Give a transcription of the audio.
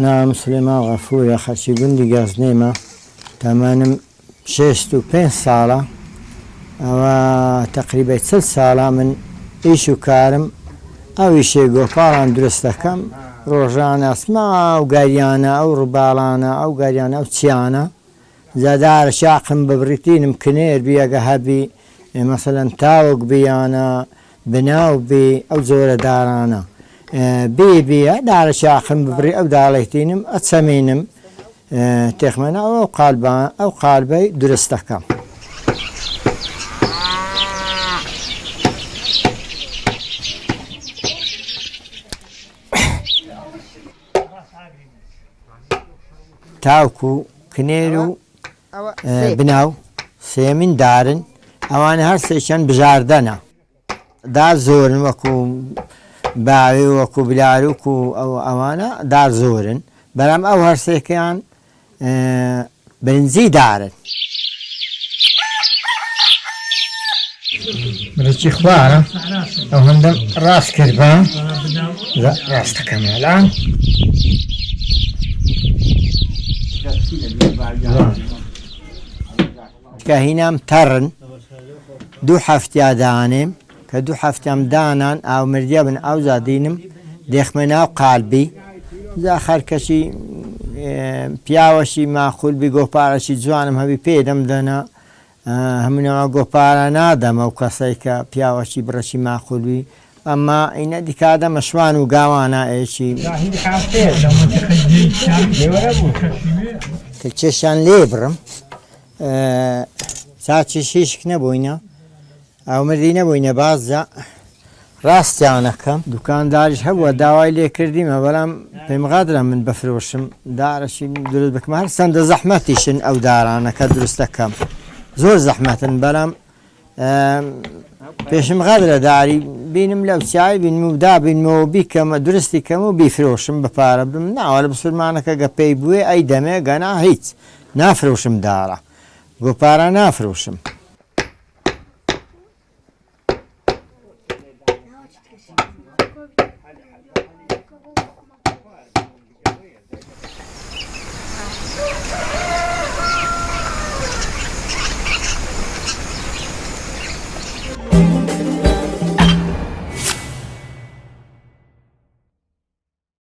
ناوم سلێمان غەفورە خەڵکی گوندی گەزنێمە تەمەنم 65 ساڵە ئەوە تەقریبای 40 ساڵە من ئیش و کارم ئەو ئیشێ گۆپاڵان دروست دەکەم ڕۆژانە ئەچمە ئەو گاریانە ئەو ڕووباڵانە ئەو گاریانە ئەو چیانە جا دارە شاخم ببڕیتینم کنێر بی ئەگە هەبی مەسەلەن تاوک بی یانە بناو بی ئەو جۆرە دارانە بی بی دارە شاخم ببڕی ئەو داڵێتینم ئەچەمینم تێخمەنە ئەو قالبە ئەو قالبەی دروست دەکەم. تاوک و کنێر و بناو سێمین دارن ئەوانە هەر سێکیان بژاردەنە دار زۆرن وەکو باوی وەکو بلاروک و ئەو ئەوانە دار زۆرن بەرام ئەو هەرسێکیان برنجی دارن. برنجی خوارە ئەو هەندەم ڕاست کردبا ڕاستەکەم الان. کە هینام تەڕن دوو هەفتیا دانێم کە دوو هەفتەم دانان ئاو مردیە بن ئەوجا دینم دێخمە ناو قالبی جا خەرکەشی پیاوەشی ماقول بی گۆپارەشی جوانم هەبی پێ دەم دەنا هەمونەوە گۆپارە نادەم ئەو کەسەی کە پیاوەشی بڕەشی ماقول بی ئەمما ئینە دیکادەمە شوان و گاوانە ئێکی کە کێشیان لێ بڕم چاچیش هیچ نەبووینە ئەو مردی نەبووینە باز جا ڕاستیانەکەم دوکانداریش هەبووە داوای لێ کردیمە بەڵام پێم غادرە من بفرۆشم دارەشی دروست بکەم هەر چەندە زەحمەتیشن ئەو دارانە کە دروست دەکەم زۆر زەحمەتن بەڵام پێشم غادرە داری بینم لەو چای بینم و دابینمەوە بیکەمە درستی کەم و بیفرۆشم بە پارە بم ناوە لە بسلمانەکە گە پێی بوێ ئەی دەمێ گەنا هیچ نافرۆشم دارە گۆ پارە نافرۆشم.